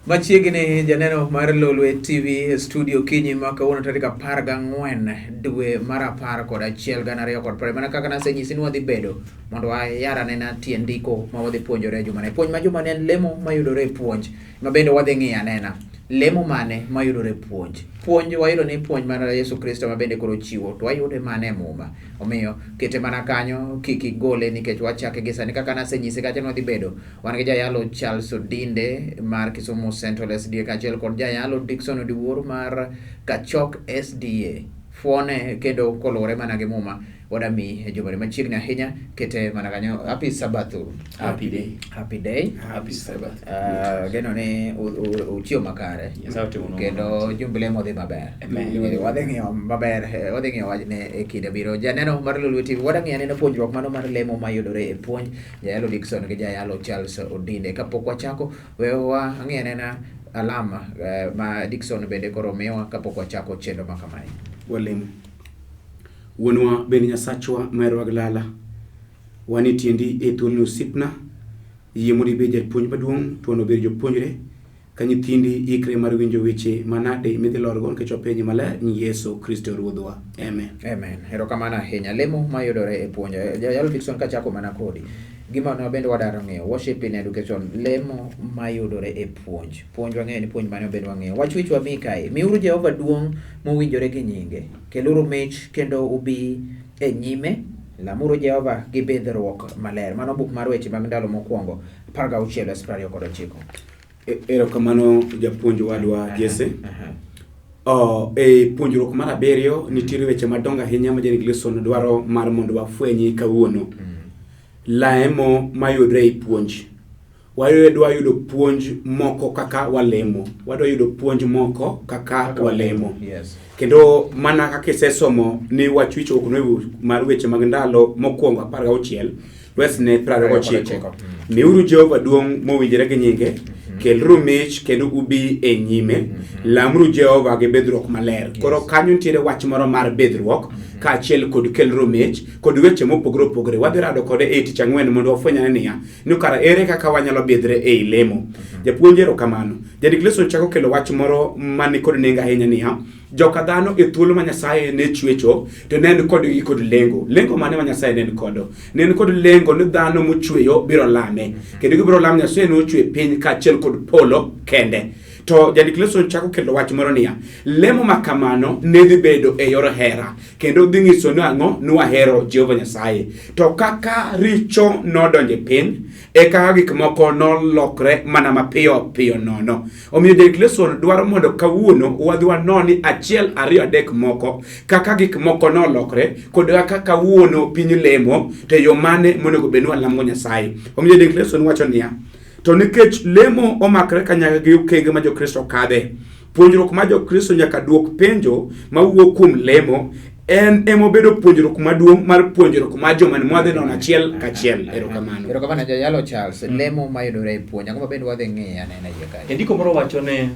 Machiegni janeno mar Lolwe TV e studio kinyi ma kawuono tarik 14 dwe mar 11 2020. Mana kaka nasenyisi ni wadhi bedo mondo wayar anena tiend ndiko ma wadhi puonjore e jumani. Puonj ma jumani en lemo mayudore e puonj ma bende wadhi ng'iyo anena. Lemo mane mayudore e puonj? Puonj wayudo ni puonj mar Yesu Kristo ma bende koro chiwo to wayude mana e Muma. Omiyo kete mana kanyo kik igole nikech wachake gi sani kaka nasenyisi kacha ni wadhi bedo Wan gi jayalo Charles Odinde mar Kisumu Central SDA kaachiel kod jayalo Dickson Odiwuor mar Kachok SDA. Fuone kendo koluwore mana gi Muma wadami e jumani machiegni ahinya kete mana kanyo. Happy Sabbath. Happy day. Happy day. Happy Sabbath. Geno ni uchiew makare Nyasaye otimonwa kendo maber. jumb lemo dhi maber. Amen. Wadhi ng'iyo maber, wadhi ng'iyo wachne e kinde biro. Janeno mar Lolwe TV, wadwa ng'iyo anena puonjruok mano mar lemo mayudore e puonj Jayalo Dickson gi Jayalo Charles Odinde. Kapok wachako, we wang'i anena alama ma Dickson bende koro miyowa kapok wachako chenro ma kamae. Walemo. Wuonwa bende Nyasachwa maherowa gi lala, wan e tiendi e thuoloni osiepna, yie mondo ibed japuonj maduong' to wan wabed jopuonjre. Ka nyithindi ikre mar winjo weche manade midhi lorgo nikech wapenji maler nying Yesu Kristo Ruodhwa. Amen. Amen. Erokamano ahinya. Lemo mayudore e puonj. Jayalo Dickson kachako mana kodi. Gima ne bende wadaro ng'eyo, worship in education, lemo mayudore e puonj. Puonj wang'eyo ni puonj mane bende wang'eyo. Wach wich wami kae. Miuru Jehova duong' mowinjore gi nyinge. Keluru mich kendo ubi e nyime. Lamuru Jehova gi bidhruok maler. Mano buk mar weche mag ndalo mokwongo, 16 wes 29. Erokamano japuonj wadwa Jesse. Oh, e puonjruok mar abiriyo nitiere weche madongo ahinya ma Jenny Gleason dwaro mar mondo wafwenyi kawuono. Lemo mayudre e puonj. Wadwa yudo puonj moko kaka walemo. Wadwa yudo puonj moko kaka walemo. Yes. Kendo mana kaka isesomo ni wach wich ok mar weche mag ndalo mokwongo 16 wesne 29. Miuru Jehova duong' mowinjore gi nyinge, keluru mich kendo ubi e nyime, lamuru Jehova gi bidhruok maler. Koro kanyo nitiere wach moro mar bidhruok kaachiel kod keluru mich kod weche mopogore opogore. Wadhi rado kode e tich ang'wen mondo wafwenyane niya, ni kara ere kaka wanyalo bidhre ei lemo. Japuonj erokamano. Jandik Leson chako kelo wach moro mani kod nengo ahinya niya, joka dhano e thuolo ma Nyasaye ne chwecho to ne en kodgi kod lengo. Lengo mane ma Nyasaye ne en kodo? Ne en kod lengo ni dhano mochweyo biro lame. Kendo gibiro lamo Nyasaye nochwe piny kaachiel kod polo kende. To jandik Leson chako kelo wach moro niya, lemo ma kamano ne dhi bedo e yor hera kendo dhi nyiso ni ang'o ni wahero Jehova Nyasaye. To kaka richo nodonjo e piny, e kaka gik moko nolokre mana mapiyo piyo nono. Omiyo Derek Leson dwaro mondo kawuono wadhi wanoni achiel ariyo adek moko kaka gik moko nolokre kod kaka kawuono piny lemo to e yo mane monego bed ni walamo Nyasaye. Omiyo Derek Leson wacho niya, to nikech lemo omakre kanyakla gi okenge ma Jokristo kadhe, puonjruok ma Jokristo nyaka duok penjo mawuok kuom lemo en emobedo puonjruok maduong' mar puonjruok mar joma ni mwadhi nono achiel kachiel. Erokamano. Erokamano Jayalo Charles. Lemo mayudore e puonj. Ang'o ma bende wadhi ng'iyo anena iye kae? E ndiko moro wacho ni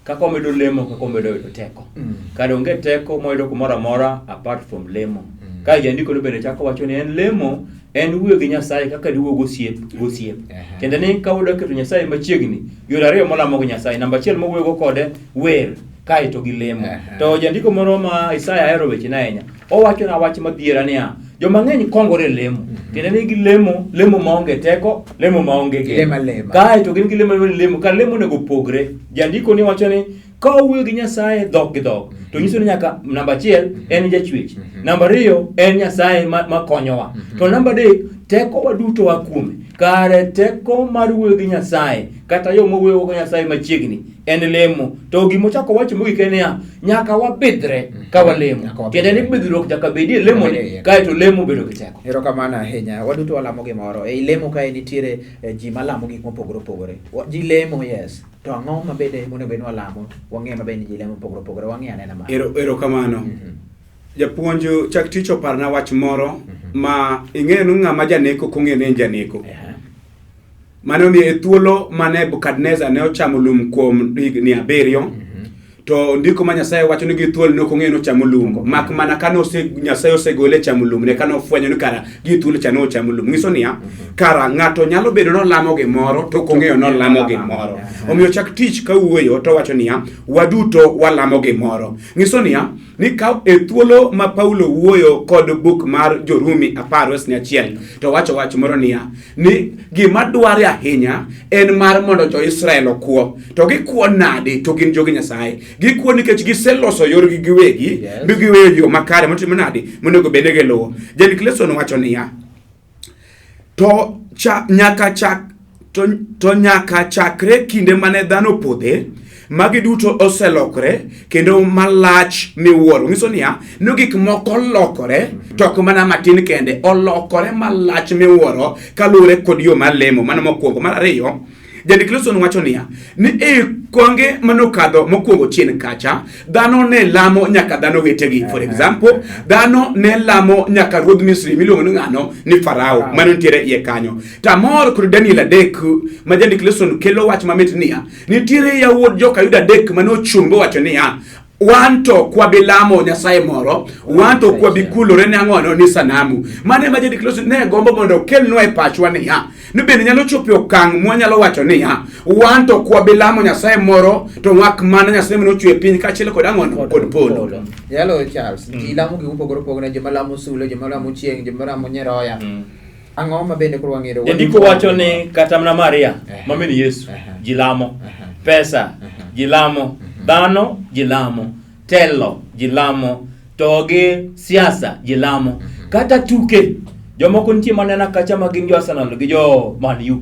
kaka wamedo lemo kaka wamedo yudo teko. Kare onge teko mwayudo kumoro amora apart from lemo. Ka jandiko no bende chako wacho ni en lemo en wuoyo gi Nyasaye kaka diwuo gosiep gosiep. Tiende ni ka wadwa keto Nyasaye machiegni, yore ariyo molamo go Nyasaye. Namba achiel mowuoyogo kode wer kae to gi lemo. To jandiko moro ma Isaya ahero wechene ahinya. Owacho na wach madhiera niya, joma ng'eny kongore e lemo. Tiende ni gilemo, lemo maonge teko, lemo maonge geno. Lema lema. Kae to gin gilemo lemo lemo, kar lemo onego opogre. Jandiko ni wacho ni ka owuoyo gi Nyasaye dhok gi dhok, to nyiso ni nyaka namba achiel en jachwech. Namba ariyo en Nyasaye ma, ma konyowa. To namba adek teko wa duto wa kuome. Kare teko mar wuoyo gi Nyasaye kata yo mowuoyo go Nyasaye machiegni en lemo. To gima ochako wacho mogik en niya, nyaka wabidhre ka walemo. Nyaka wabidhre. Tiende ni bidhruok nyaka bedie e lemo Bedie, ni, kae to lemo bedo gi teko. Erokamano ahinya. Waduto walamo gimoro. Ei lemo kae nitiere ji malamo gik mopogore opogore. Ji lemo, yes. To ang'o ma bende monego bed ni walamo? Wang'e maber ni ji lemo mopogore opogore. Wang'e anena mano. Erokamano. Japuonj chak tich oparna wach moro ma ing'eyo ni ng'ama janeko ok ong'eyo ni en janeko. Mane omiyo e thuolo ma Nebukadneza ne ochamo lum kuom higni abiriyo, To ndiko ma Nyasaye wacho ni gi thuol ne ok ong'eyo ni ochamo lum, mak mana kane Nyasaye osegole e chamo lum ne kane ofwenyo ni kara gi thuol cha ne ochamo lum. Nyiso niya, kara ng'ato nyalo bedo ni olamo gimoro to ok ong'eyo ni olamo gimoro. Omiyo chak tich ka wuoyo to wacho niya, waduto walamo gimoro. Nyiso niya, ni ka e thuolo ma Paulo wuoyo kod buk mar Jorumi 10 wes 1 to wacho wach moro niya, ni gima dware ahinya en mar mondo jo-Israel okwo. To gikwo nade to gin jogi Nyasaye? Gikwo nikech giseloso yorgi giwegi, mi giweyo yo makare motimo nade monego bed ni giluwo. Jandik Leson wacho niya, to cha, nyaka chak to, to nyaka chakre kinde mane dhano opodhe magi duto oselokore kendo malach miwuoro. Nyiso niya, ni gik moko olokore to ok mana matin kende, olokore malach miwuoro kaluwore kod yo mar lemo. Mano mokwongo. Mar ariyo, jandik Leson wacho niya, ni e konge manokadho mokwongo chien kacha, dhano ne lamo nyaka dhano wetegi. For example, dhano ne lamo nyaka ruodh Misri miluongo ni ng'ano? Ni Farao, mano nitiere iye kanyo. Tamor kod Daniel 3 ma jandik Leson kelo wach mamit niya, nitiere yawuot joka Yuda 3 mane ochung' mowacho niya, wan to ok wabi lamo Nyasaye moro, wan to ok wabi kulore ne ang'ono ni sanamu. Mano ema jandik Leson ne gombo mondo okelnwa e pachwa niya, ni bende nyalo chopo e okang' mwanyalo wacho niya, wan to ok wabi lamo Nyasaye moro to mak mana Nyasaye mane ochwe piny kaachiel kod ang'ono kod polo. Jalo Charles, ji lamo gik mopogore opogore, joma lamo sulwe, joma lamo chieng', joma lamo nyiroya. Ang'o ma bende koro wang'eyo? Jandiko wacho ni kata mana Maria ma min Yesu ji lamo, pesa ji lamo, dhano ji lamo, telo ji lamo, to gi siasa ji lamo, kata tuke. Jomoko nitie manena kacha ma gin jo Arsenal gi jo Man U.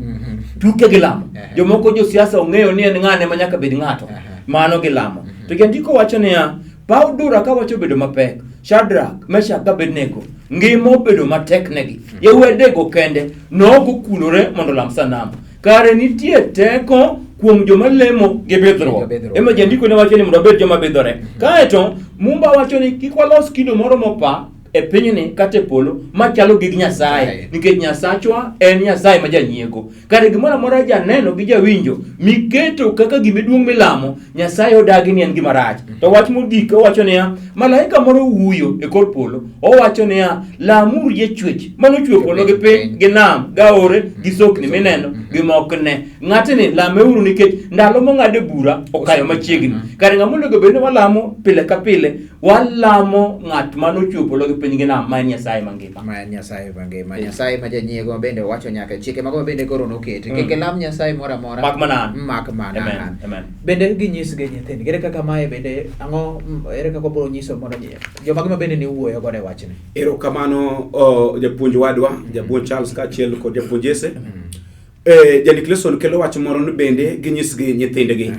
Tuke gilamo. Jomoko jo siasa ong'eyo ni en ng'ane ma nyaka bed ng'ato. Mano gilamo. To jandiko wacho niya, Paw Dura ka wacho bedo mapek, Shadrach, Meshach gi Abednego, ngima obedo matek negi. Yawuoyi adekgo kende ne ok okulore mondo olam sanamu. Kare nitie teko kuom joma lemo gi bidhruok. Ema jandiko ne wacho ni mondo wabed joma bidhore. Kaeto Mumba wacho ni kik walos kido moro mopa e pinyni kata e polo machalo gi Nyasaye, nikech Nyasachwa en Nyasaye ma janyiego. Kare gimoro amora janeno gi jawinjo miketo kaka gima duong' milamo, Nyasaye odagi ni en gima rach. To wach mogik owacho niya, malaika moro wuyo e kor polo, owacho niya, lamuru jachwech mane ochweyo polo gi piny gi nam gi aore gi sokni mineno gi mok ne. Ng'atni lameuru nikech ndalo mong'ade bura okayo machiegni. Kare ng'ama onego bed ni walamo pile ka pile, walamo ng'at mane ochweyo polo gi piny gi nam ma en Nyasaye mangima. Ma en Nyasaye mangima. Nyasaye ma janyiego ma bende owacho nyaka e chike mago ma bende koro noketi. Kik ilam Nyasaye moro amora. Mak mana an. Mak mana Amen. an. Amen. Bende ginyis gi nyithind. Ere kaka mae bende ang'o ere kaka obiro nyiso mondo jomage ma bende ni wuoyo godo e wachni. Erokamano japuonj wadwa, japuonj Charles kaachiel kod japuonj Jesse. Jandik Leson kelo wach moro ni bende ginyis gi nyithindgi.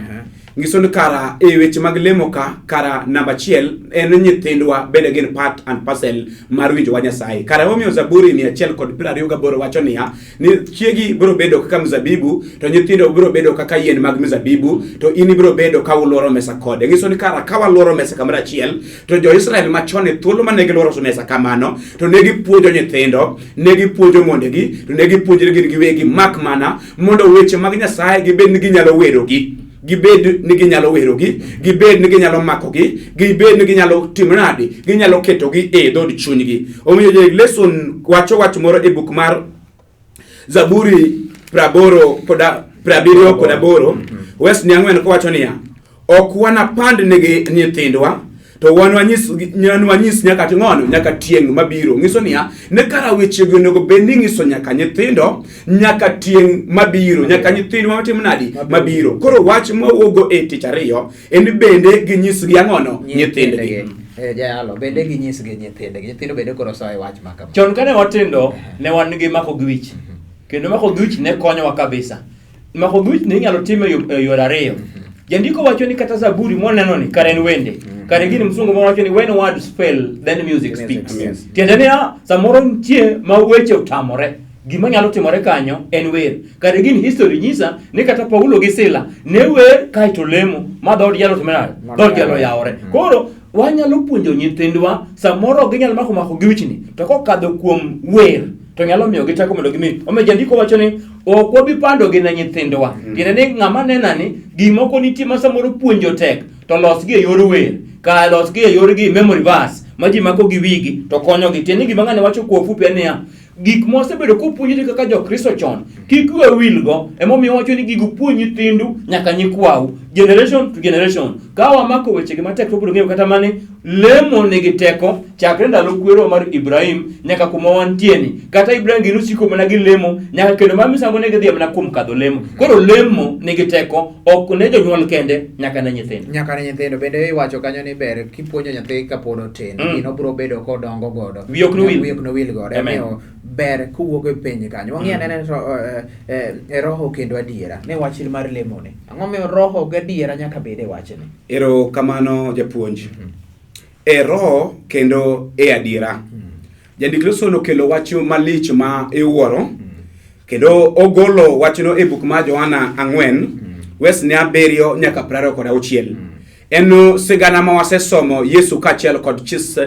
Nyiso ni kara e weche mag lemo ka, kara namba achiel en ni nyithindwa bende gin part and parcel mar winjo wach Nyasaye. Kara emomiyo Zaburi 128 wacho niya, ni chiegi biro bedo kaka mzabibu, to nyithindo biro bedo kaka yien mag mzabibu, to in ibiro bedo ka ulworo mesa kode. Nyiso ni kara ka walworo mesa kamoro achiel, to jo-Israel machon e thuolo mane gilworo mesa kamano, to ne gipuonjo nyithindo, ne gipuonjo mondegi, to ne gipuonjre gin giwegi, mak mana mondo weche mag Nyasaye gibed ni ginyalo werogi, gibed ni ginyalo werogi, gibed ni ginyalo makogi, gibed ni ginyalo timo nadi, ginyalo ketogi e dhood chunygi. Omiyo Jared Leson wacho wach moro e buk mar Zaburi 78 wes ni 4 kowacho niya, ok wanapand negi nyithindwa, to wan wanyis nyaka ng'ono, nyaka tieng' mabiro. Nyiso niya, ne kara wechegi onego bed ni nyiso nyaka nyithindo, nyaka tieng' mabiro, nyaka nyithindwa matim nadi mabiro. Koro wach mwawuogo e tich ariyo en bende ginyisgi ang'ono nyithindgi. Jayalo, bende ginyisgi nyithindgi. Nyithindo bende koro soyo wach ma kama. Chon kane watindo, ne wan gi mako gi wich. Kendo mako gi wich ne konyowa kabisa. Mako gi wich ne inyalo tim e yore ariyo. Jandiko wacho ni kata Zaburi mwaneno ni kare en wende. Kare gini msungu moro wacho ni when words fail then music speaks. Tiende niya, samoro nitie ma weche otamore. Gima nyalo timore kanyo en wer. Kare gini history nyisa ni kata Paulo gi Sila ne wer kaeto lemo ma dhood jalo timore nade? Dhood jalo yawore. Koro wanyalo puonjo nyithindwa samoro ok ginyal mako mako gi wichni to kokadho kuom wer to nyalo miyo gi teko mondo gimi. Omiyo jandiko wacho ni ok wabi pando gi ne nyithindwa. Tiende ni ng'ama nena ni gimoko nitie ma samoro puonjo tek. to losgi e yor wer, ka losgi e yor gi memory verse ma ji mako gi wigi to konyogi. Tiende ni gima ng'ani wacho kwa ufupi en niya, gik mosebedo kopuonjri kaka jokristo chon kik wiwa wilgo. Emomiyo wacho ni gigo puonj nyithindu nyaka nyikwau, generation to generation. Ka wamako wechegi matek to wabiro ng'eyo kata mane lemo nigi teko chakre ndalo kwerewa mar Ibrahim nyaka kuma wantie ni. Kata Ibrahim gi nosiko mana gi lemo nyaka kendo mar misango ne gidhi mana kuom kadho lemo. Koro lemo nigi teko ok ne jonyuol kende, nyaka ne nyithindo. Nyaka ne nyithindo bende. Iwacho kanyo ni ber kipuonjo nyathi kapod otin, gino biro bedo kodongo godo. Wiye ok nowil. Wiye ok nowil godo. Amen. Omiyo ber kowuok e penj kanyo wang'i anena to e roho kendo adiera ne wach mar lemone. Ang'o miyo roho gadiera nyaka bed e wachni? Ero kamano, japuonj. E roho kendo e adiera. Jandik Loso nokelo wach malich ma iwuoro kendo ogolo wachno e buk mar Johana 4 wes ne 7 nyaka 26. En sigana ma wasesomo Yesu kaachiel kod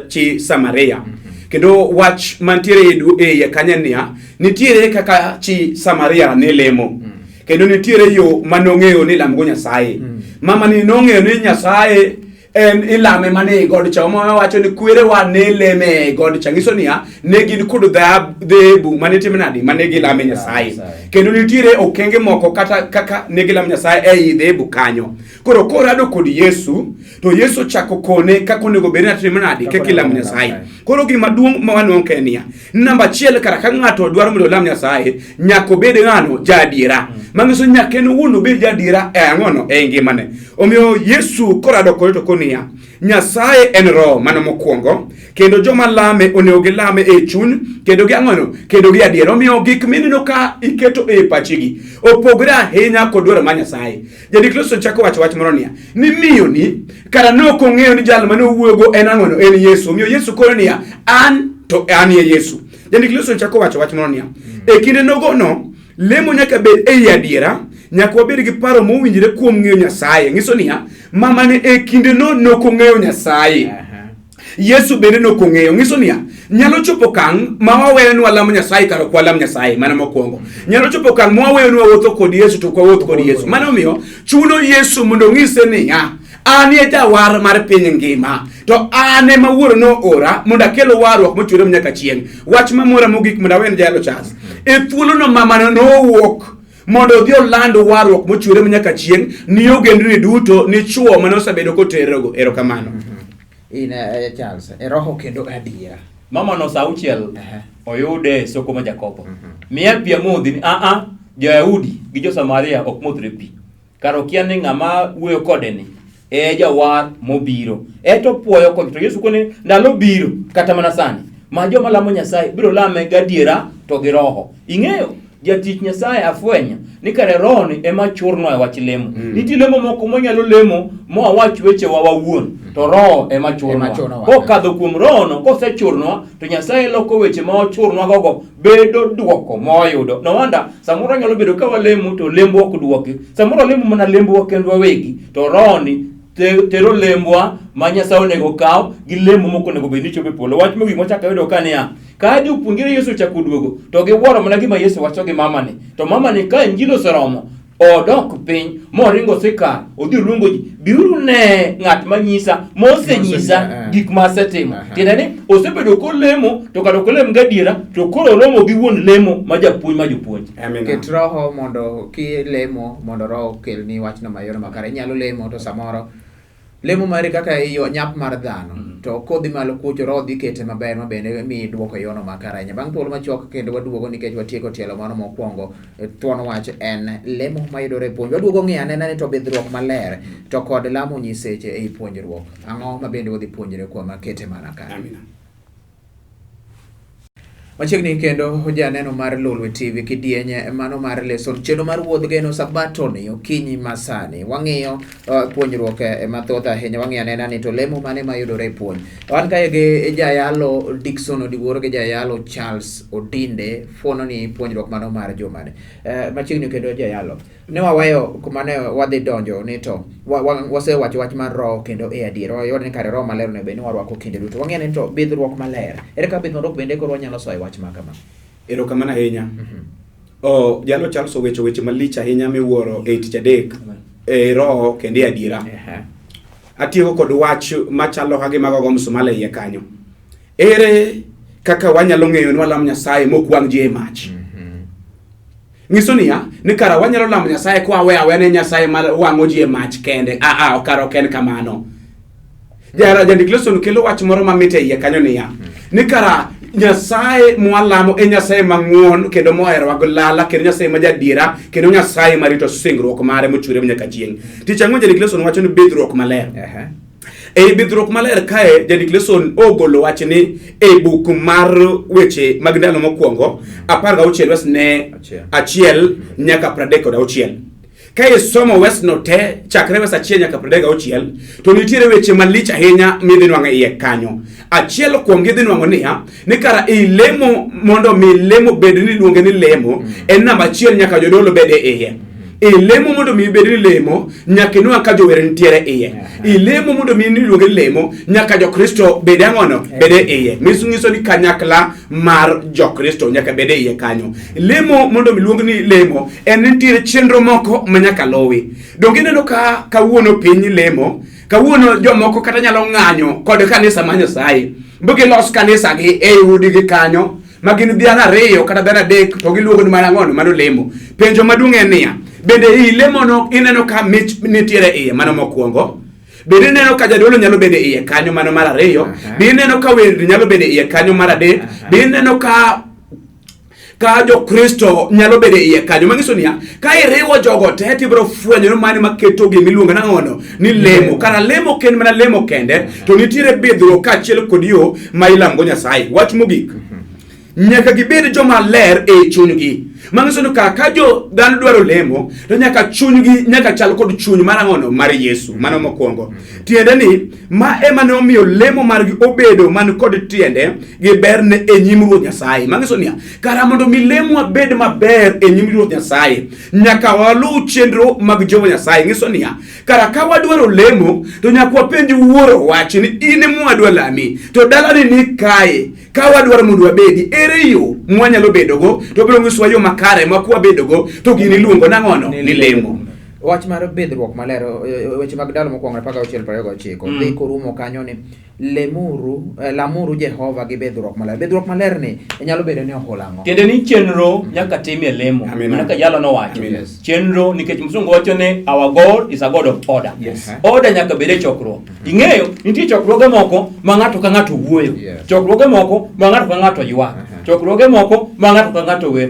chi Samaria. Kendo wach mantiere e iye kanyo en niya, nitiere kaka chi Samaria ne lemo. Kendo nitiere yo manong'eyo ni ilamogo Nyasaye. Mama ni nong'eyo ni Nyasaye en ilame mana e god cha. Omiyo wacho ni kwerewa ne leme e god cha. Nyiso niya, ne gin kod dhehebu mane timo nadi, mane gilame Nyasaye. Nyasaye. Kendo nitiere okenge moko kata kaka ne gilamo Nyasaye ei dhehebu kanyo. Koro korado kod Yesu, to Yesu chako kone kaka onego bed ni atimo nadi Kaka kaka ilamo onego Nyasaye. Nyasaye. Koro gima duong' ma wanwang'o ka en niya, namba achiel kara ka ng'ato dwaro mondo olam Nyasaye, nyaka obed ng'ano jaadiera. Manyiso ni nyaka en owuon obed jaadiera e ang'ono e ngimane. Omiyo Yesu korado kode to koniya, Nyasaye en roho, mano mokwongo, kendo joma lame onego gilame e chuny kendo gi ang'ono kendo gi adiera. Omiyo gik mineno ka iketo e pachigi opogore ahinya kod dwaro mar Nyasaye. Jandik Loso chako wacho wach moro niya, ni miyo ni kara ne ok ong'eyo ni jal mane owuoyogo en ang'ono, en Yesu. Omiyo Yesu koro niya, an to an e Yesu. Jandik Loso chako wacho wach moro niya, e kinde nogono lemo nyaka bed ei adiera, nyaka wabed gi paro mowinjore kuom ng'eyo Nyasaye. Nyiso niya, mama ne e kindeno nok ong'eyo Nyasaye. Yesu bende nok ong'eyo. Nyiso niya, nyalo chopo okang' ma waweyo ni walamo Nyasaye kar ok walam Nyasaye, mana mokwongo. Nyalo chopo okang' ma waweyo ni wawuotho kod Yesu to ok wawuoth kod Yesu. Mano omiyo chuno Yesu mondo ong'ise niya, an e jawar mar piny ngima, to an ema wuoro noora mondo akel warruok mochwere nyaka chieng'. Wach mamora mogik mondo awen jalo Charles. E thuolono mamano nowuok mondo odhi oland warruok mochwere nyaka chieng' ni ogendni duto, ni chwo mane osebedo koterego. Erokamano. In Charles, e roho kendo adiera. Mama no sa 6 oyude e soko ma Jakobo. Miya pi amodhi ni a a jo-Yahudi gi jo-Samaria ok modhre pi. Kar okia ni ng'ama wuoyo kode ni e jawar mobiro. Eto puoyo kod to Yesu kone ndalo biro kata mana sani ma joma lamo Nyasaye biro lame gadiera to gi roho. Ing'eyo jatich Nyasaye afwenyo ni kare roho ni ema churnwa e wach lemo. Nitie lemo moko mwanyalo lemo mwawach wechewa wawuon to roho ema Ema churnwa. churnowa. Kokadho kuom roho no kosechurnwa to Nyasaye loko weche ma ochurnwa gogo bedo duoko mawayudo. No wonder samoro nyalo bedo ka walemo to lembwa ok duoki. Samoro walemo mana lembwa kendwa wawegi to roho ni tero lembwa ma Nyasaye onego kaw gi lemo moko onego bed ni chopo e polo. Wach mogik mwachako ayudo ka niya, ka jopuonjre Yesu ochako duogo to giwuoro mana gima Yesu wacho gi mamani. To mamani ka injili oseromo odok piny moringo Sikar odhi oluongo ji, biuru ne ng'at manyisa mosenyisa gik ma asetimo. Tiende ni osebedo kolemo to kar ok olem gadiera to koro oromo gi wuon lemo ma japuonj ma jopuonj. Amina. Ket roho mondo kilemo mondo roho okelni wachno mayore makare. Inyalo lemo to samoro lemo mari kaka iyo nyap mar dhano to kodhi malo kucho roho dhi kete maber ma bende miyi duoko e yono makare ahinya. Bang' thuolo machuok kendo waduogo nikech watieko tielo mano mokwongo. Thuon wach en lemo mayudore e puonj. Waduogo ng'iyo anena ni to bidhruok maler to kod lamo nyiseche ei puonjruok. Ang'o ma bende wadhi puonjre kuom kete mana ka. Amina. Machiegni kendo janeno mar Lolwe TV kidieny mano mar lesson chenro mar wuodh geno sabato ni okinyi masani wang'iyo puonjruok mathoth ahinya. Wang'iyo anena ni to lemo mane mayudore e puonj. Wan kae gi jayalo Dickson Odiwuor gi jayalo Charles Odinde fuono ni puonjruok mano mar jumani. Machiegni kendo jayalo ne waweyo kuma ne wadhi donjo ni to wasewacho wach mar roho kendo e adier wayudo ni kare roho maler onego bed ni warwako kinde duto. Wang'eyo ni to bidhruok maler ere kaka bidhruok bende koro wanyalo soyo wach ma kama? Erokamano ahinya. Oh, jalo Charles owecho weche malich ahinya miwuoro e tich adek e roho kendo e adiera. Atieko kod wach machalo ka gima gogo msumali e iye kanyo. Ere kaka wanyalo ng'eyo ni walamo Nyasaye mok wang' ji e mach? Nyiso niya, ni kara wanyalo lamo Nyasaye kwa wawe aweya ne Nyasaye ma wang'o ji e mach kende. A a, kara ok en kamano. Jara jandik Lesson kelo wach moro mamit e iye kanyo niya, ni kara Nyasaye mwalamo e Nyasaye mang'won kendo moherowa gi lala kendo Nyasaye ma jadiera kendo Nyasaye marito singruok mare mochwere nyaka chieng'. Tich ang'wen jandik Lesson wacho ni bidhruok maler. Ei bidhruok maler kae jandik Lesson ogolo wach ni e buk mar weche mag ndalo mokwongo 16 wes ne 1 nyaka 36. Ka isomo wesno te chakre wes 1 nyaka 36 to nitiere weche malich ahinya midhi nwang'o e iye kanyo. Achiel kuomgi idhi nwang'o niya, ni kara i lemo mondo mi lemo bed ni iluonge ni lemo en namba achiel nyaka jodolo bed e iye. Ilemo mondo mi ibed ni lemo nyaka inwang' ka jower nitiere iye. Ilemo mondo mi iluonge ni lemo nyaka jokristo bed ang'ono bed e iye. Nyiso ni kanyakla mar jokristo nyaka bed e iye kanyo. Lemo mondo mi luong ni lemo en nitiere chenro moko ma nyaka luwi. Donge ineno ka kawuono piny lemo, kawuono jomoko kata nyalo ng'anyo kod kanisa mar Nyasaye, bo gilos kanisa gi e udigi kanyo ma gin dhano ariyo kata dhano adek to giluongo ni mana ang'ono mano lemo. Penjo maduong' en niya, bende i lemono ineno ka mich nitiere iye mano mokwongo? Bende ineno ka jadolo nyalo bedo iye kanyo mano mar ariyo? Be ineno ka wer nyalo bedo iye kanyo mar adek? Be ineno ka jokristo nyalo bedo iye kanyo? Manyiso niya, ka iriwo jogo te tibiro fwenyo ni mane maketo gima iluongo nang'ono ni lemo. Kara lemo ok en mana lemo kende, to nitiere bidhruok kaachiel kod yo ma ilamogo Nyasaye. Wach mogik, nyaka gibed joma ler e chunygi. Manyiso ni ka jo dhano dwaro lemo to nyaka chunygi nyaka chal kod chuny mar ang'ono mar Yesu. Mano mokwongo. Tiende ni ma ema ne omiyo lemo margi obedo man kod tiende gi berne e nyim Ruoth Nyasaye. Manyiso niya, kara mondo mi lemwa bed maber e nyim Ruoth Nyasaye, nyaka waluw chenro mag Jehova Nyasaye. Nyiso niya, kara ka wadwaro lemo to nyaka wapenj wuoro wach ni in mwadwa lami to dalani ni kae, ka wadwaro mondo wabedi, ere yo mwanyalo bedogo? To obiro nyisowa yo makare ma kwabedogo to gini iluongo nang'ono ni lemo. Wach mar bidhruok maler, weche mag ndalo mokwongo 16 29 dhi korumo kanyo ni lemuru, lamuru Jehova gi bidhruok maler. Bidhruok maler ni nyalo bedo ni ohulo ang'o? Tiende ni chenro nyaka timie lemo. Mana kaka jalo nowacho. Chenro nikech msungu wacho ni our God is a God of order. Order nyaka bed e chokruok. Ing'eyo nitie chokruoge moko ma ng'ato ka ng'ato wuoyo. Chokruoge moko ma ng'ato ka ng'ato ywak. Chokruoge moko ma ng'ato ka ng'ato wer.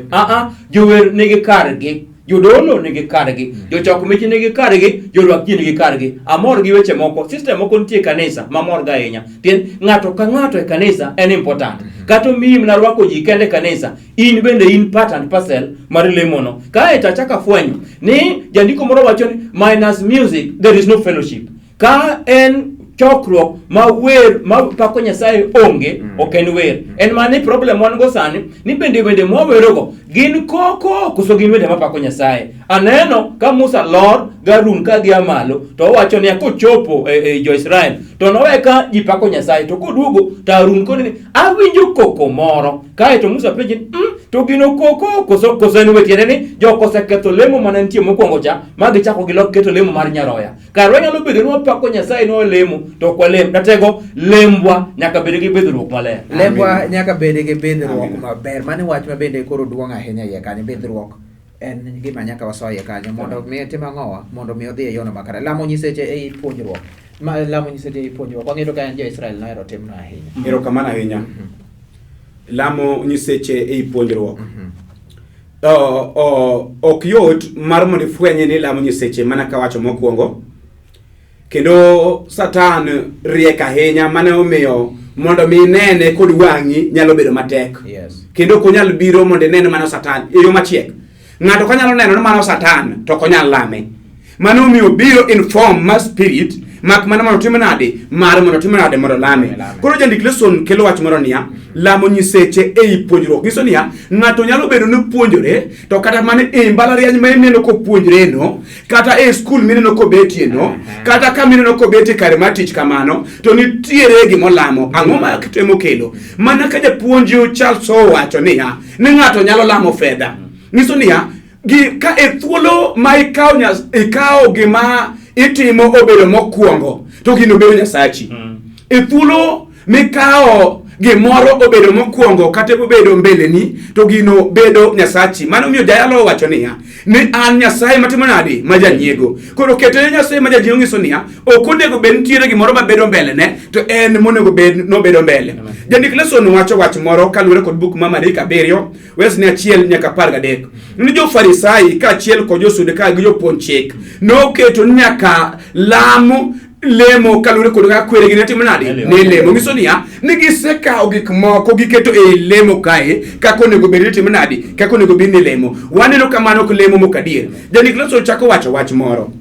Jower nigi kargi. Jodolo nigi kargi, jochok mich nigi kargi, jorwak ji nigi kargi. Amor gi weche moko, system moko nitie e kanisa mamor ga ahinya. Tiend ng'ato ka ng'ato e kanisa en important. Kata omiyi mana rwako ji kende e kanisa, in bende in part and parcel mar lemono. Kae to achako afwenyo ni jandiko moro wacho ni minus music there is no fellowship. Ka en chokruok ma wer ma pako Nyasaye onge, ok en wer. En mana ni problem wan go sani ni bende wende mwawerogo gin koko koso gin wende mapako Nyasaye. Aneno ka Musa lor gi Harun ka gia malo to owacho niya kochopo e jo-Israel to nowe ka ji pako Nyasaye to koduogo to Harun kone ni awinjo koko moro. Kae to Musa penje ni to gino koko koso koso en weche tiende ni jok oseketho lemo mane nitie mokwongo cha ma gichako gilok keto lemo mar nyaroya. Kar wanyalo bedo ni wapako Nyasaye ni walemo to ok walem. Ratego lembwa nyaka bed gi bidhruok maler. Lembwa nyaka bed gi bidhruok maber. Mano wach ma bende koro duong' ahinya iye kanyo. Bidhruok en gima nyaka waso iye kanyo mondo mi tim ang'owa mondo mi odhi e yono makare. Lamo nyiseche ei puonjruok. Ma lamo nyiseche ei puonjruok. Wang'eyo ka en jo-Israel nohero timno ahinya. Erokamano ahinya. Lamo nyiseche ei puonjruok. Ok yot mar mondo ifwenye ni lamo nyiseche mana kawacho mokwongo. Kendo Satan riek ahinya mane omiyo mondo mi inene kod wang'i nyalo bedo matek. Kendo ok onyal biro mondo inene mano Satan e yo machiek. Ng'ato ka nyalo neno ni mano Satan to ok onyal lame. Mano omiyo biro in form mar spirit mak mana mondo otim nade mar mondo otim nade mondo lame. Koro jandik lesson kelo wach moro niya, lamo nyiseche ei puonjruok. Nyiso niya, ng'ato nyalo bedo ni puonjore to kata mana e mbalariany ma ineno kopuonjre no, kata e skul mineno kobetie no, kata ka mineno kobetie kare mar tich kamano, to nitiere gimolamo. Ang'o ma temo kelo? Mana ka japuonj Charles owacho niya, ni ng'ato nyalo lamo fedha. Nyiso niya, gi ka e thuolo ma ikawo gima itimo obedo mokwongo to gino bedo nyasachi. E thuolo mikawo gimoro obedo mokwongo kata obedo mbeleni to gino bedo nyasachi. Mano miyo jayalo owacho niya ni an Nyasaye matimo nadi ma janyiego. Koro kete ne Nyasaye ma janyiego nyiso niya ok onego bed nitiere gimoro mabedo mbelene to en monego bed nobedo mbele. Jandik Leson wacho wach moro kaluwore kod buk ma Mariko 7 wes 1 nyaka 13 ni jo-Farisai kaachiel kod jo-Sadukai gi jopuonj chik noketo ni nyaka lam lemo kaluwore kod kaka kweregi ne timo nadi ne lemo. Nyiso niya ni gisekawo gik moko giketo ei lemo kae kaka onego bed ni timo nadi kaka onego bed ni lemo. Waneno kamano ok lemo mok adier. Jandik Leson chako wacho wach moro.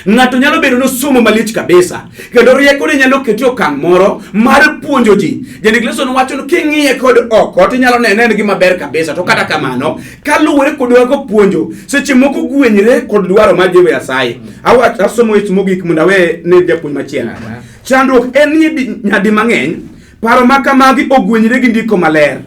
Ng'ato nyalo bedo nosomo malich kabisa kendo riekone nyalo keti okang' moro mar puonjo ji. Jandik Leson wacho ni king'iye kod oko tinyalo nene en gima ber kabisa to kata kamano kaluwore kod kaka puonjo seche moko gwenyre kod dwaro mar Jehova Nyasaye. Awacho asomo wech mogik mondo awe ne japuonj machielo. Chandruok en nyadi mang'eny paro ma kamagi ogwenyre gi ndiko maler.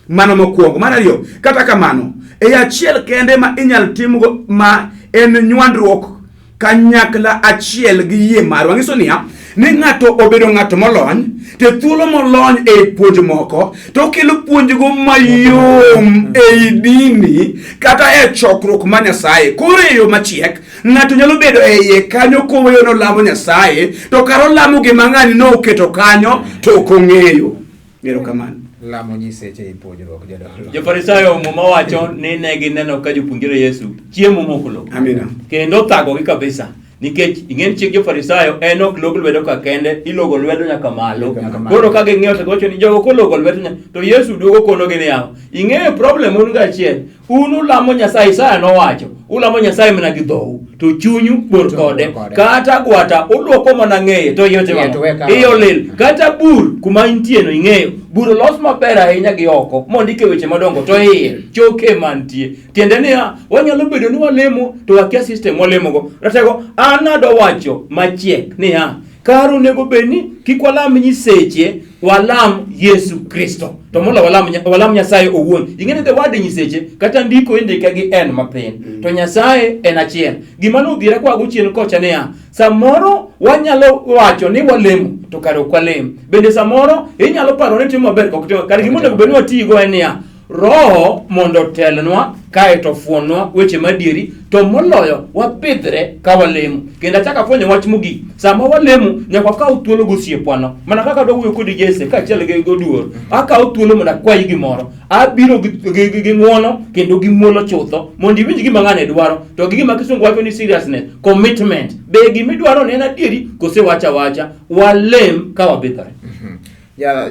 Mano mokwongo. Mar ariyo, kata kamano, e achiel kende ma inyal timgo ma en nywandruok kanyakla achiel gi yie marwa. Nyiso niya, ni ng'ato obedo ng'at molony, to thuolo molony e puonj moko, to okelo puonjgo mayom ei dini kata e chokruok ma Nyasaye. Koro e yo machiek, ng'ato nyalo bedo e iye kanyo koweyo nolamo Nyasaye, to kar olamo gima ng'ani noketo kanyo to ok ong'eyo. Erokamano. Lamo nyiseche e puonjruok jodolo. Jo-Farisayo Muma wacho ni ne gineno ka jopuonjre Yesu chiemo mok ologo. Amina. Kendo thagogi kabisa. Nikech ing'e ni chik jo-Farisayo en ok log lwedo ka kende, ilogo lwedo nyaka malo. Nyaka malo. Koro ka ging'iyo to giwacho ni jogo kologo lwedo to Yesu duogo konogi niya, ing'eyo problem un ga achiel, un ulamo Nyasaye, Isaya nowacho, ulamo Nyasaye mana gi dhou, to chunyu bor kode. Kata gwata uluoko mana ng'eye to iye otimo ang'o? Iye olil. Kata bur kuma intie no ing'eyo, bur olos maber ahinya gi oko mondike weche madongo to iye choke mantie. Tiende niya, wanyalo bedo ni walemo to wakia system walemogo. Ratego, an adwa wacho machiek niya, kar onego bed ni kik walam nyiseche, walam Yesu Kristo. To molo walam Nyasaye owuon. Ing'e ni the word nyiseche kata ndiko indike gi n mapin. To Nyasaye en achiel. Gima nodhiera kwa gochien kocha niya, samoro wanyalo wacho ni walemo to kare ok walem. Bende samoro inyalo paro ni timo maber ok timo. Kare gima onego bed ni watigo en niya, Roho mondo otelnwa kaeto ofuonwa weche madieri to moloyo wabidhre ka walemo. Kendo achako afwenyo wach mogik, sama walemo nyaka wakaw thuolo gosiepwano. Mana kaka adwa wuoyo kodi Jesse kaachiel gi Oduor, akawo thuolo mondo akwayi gimoro. Abiro gi ng'uono kendo gi muolo chutho mondo iwinj gima ng'ani dwaro to gi gima kisungu wacho ni seriousness, commitment. Be gima idwaro ni en adieri kose wacho awacha? Walem ka wabidhore.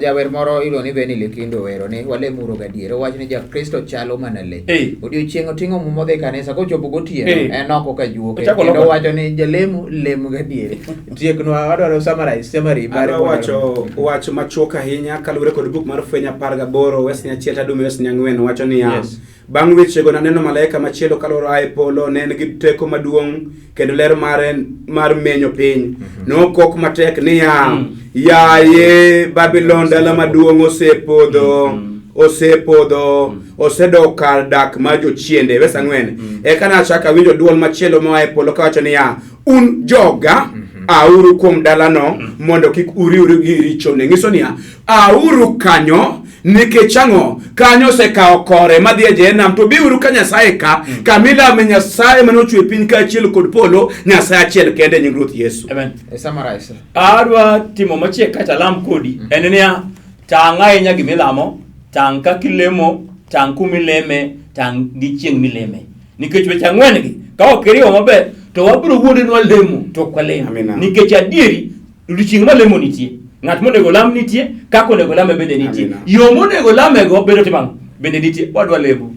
Jawer moro iluongo ni Benny Likindo owero ni walemuru gadier. Owacho ni Jakristo chalo mana le. Odiochieng' oting'o muma odhi e kanisa kochopo gotieno en oko ka juoke. Kendo owacho ni jalemo lem gadier. Tieknwa wadwaro summarize summary mare. Adwa wacho wach machuok ahinya kaluwore kod buk mar Fweny 18 wes 1 tadumi wes 4 wacho niya. Bang' wechego naneno malaika machielo kalor a e polo, ne en gi teko maduong' kendo ler mare mar menyo piny. Nokok matek niya, Yaye Babulon dala maduong' osepodho, osepodho, osedok kar dak mar jochiende. Wes 4. Eka nachako awinjo dwol machielo moa e polo kawacho niya, Un joga, auru kuom dalano mondo kik uriwru gi richone. Nyiso niya, auru kanyo nikech ang'o? Kanyo osekawo kore madhi e Jehannam, to biuru ka Nyasaye ka, kama ilame Nyasaye mane ochwe piny kaachiel kod polo, Nyasaye achiel kende e nying Ruoth Yesu. Amen. Summarize. Adwa timo machiek kaeto alam kodi. En niya, tang' ahinya gima ilamo, tang' kaka ilemo, tang' kuma ileme, tang' gi chieng' mileme. Nikech weche ang'wen gi, ka ok iriwo maber, to wabiro wuonde ni walemo to ok walemo. Nikech adieri, odiochieng' ma lemo nitie, ng'at monego lam nitie, kaka onego lame bende nitie. Yo monego lamego bende otimo ang'o? Bende nitie. Wadwa lemo.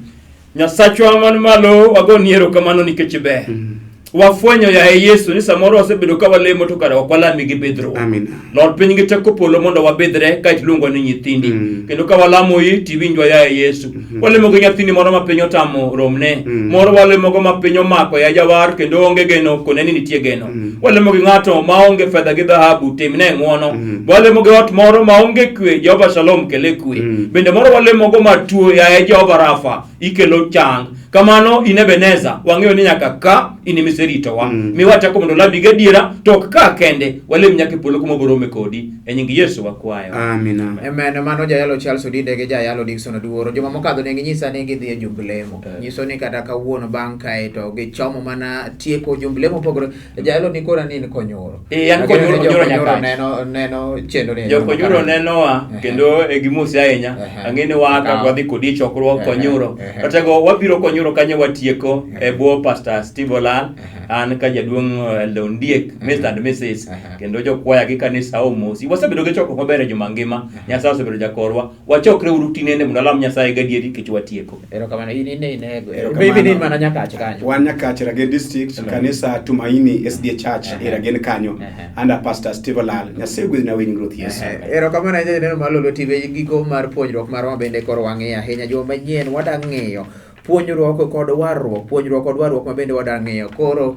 Nyasachwa man malo, wagoni erokamano nikech iber. Wafwenyo yaye Yesu ni samoro wasebedo ka walemo to kara ok walami gi bidhruok. Lor piny gi teko polo mondo wabidhre kaeto iluongwa ni nyithindi. Kendo ka walamo tiwinjwa yaye Yesu. Walemo gi nyathini moro ma piny otamo romne. Moro walemo go ma piny omako ya jawar kendo onge geno kone ni nitie geno. Walemo gi ng'ato ma onge fedha gi dhahabu timne ng'uono. Walemo gi ot moro ma onge kwe Jehova Shalom kele kwe. Bende moro walemo go matuo yaye Jehova Rafa ikelo chang. Kamano in Ebeneza, wang'eyo ni nyaka ka in ema iseritowa. Miwa teko mondo walami gadiera, to ok ka kende, walem nyaka e polo kuma waborome kodi. E nying Yesu wakwayo. Amina. Amen. Mano jayalo Charles Odinde gi jayalo Dickson Oduoro. Juma mokadho ne ginyisa ni gidhi e jumb lemo. Nyiso ni kata kawuono bang' kae to gichomo mana tieko jumb lemo mopogore. Jayalo ni kora ni in Konyuro. Eh, an Ageno ni Konyuro- Konyuro jo-Konyuro Nyakach. neno neno chenro ni e yo Jokonyuro makare. nenowa Ehe. kendo e gimosi ahinya. Ehe. Ang'e ni waa Kawo. ka wadhi kodi e chokruok Ehe. Konyuro. Ehe. Ratego wabiro Konyuro kanyo watieko e bwo Pastor Steve Olal. An ka jaduong' Elder Ondiek, Mr. and Mrs. Ehe. Kendo jokwaya gi kanisa omosi. Wasebedo gi chokruok maber e juma ngima. Nyasaye osebedo jakorwa. Wachokre uru tinende mondo alam Nyasaye gadieri nikech watieko. Erokamano in ine inego. Erokamano. Maybe ni mana Nyakach kanyo. Wan Nyakach Ragen District, kanisa Tumaini SDA Church e Ragen kanyo, under Pastor Steve Olal. Nyasaye ogwedhna winy Ruoth Yesu. Erokamano ahinya janeno mar Lolwe TV giko mar puonjruok marwa bende koro wang'iyo ahinya juma manyien wada ng'iyo puonjruok kod warruok puonjruok kod warruok ma bende wada ng'iyo koro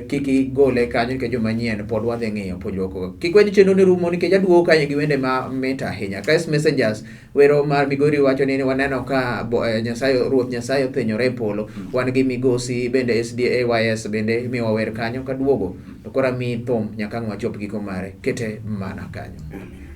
kik igole kanyo nikech juma manyien pod wadhi ng'iyo puonjruok kik weni chenro ni rumo nikech aduogo kanyo gi wende ma mit ahinya Christ Messengers wero mar Migori wacho ni waneno ka Nyasaye Ruoth Nyasaye othenyore e polo wan gi migosi bende SDAYS bende miwa wer kanyo kaduogo to koro amiyi thum nyaka ang' wachop giko mare kete mana kanyo. Amen.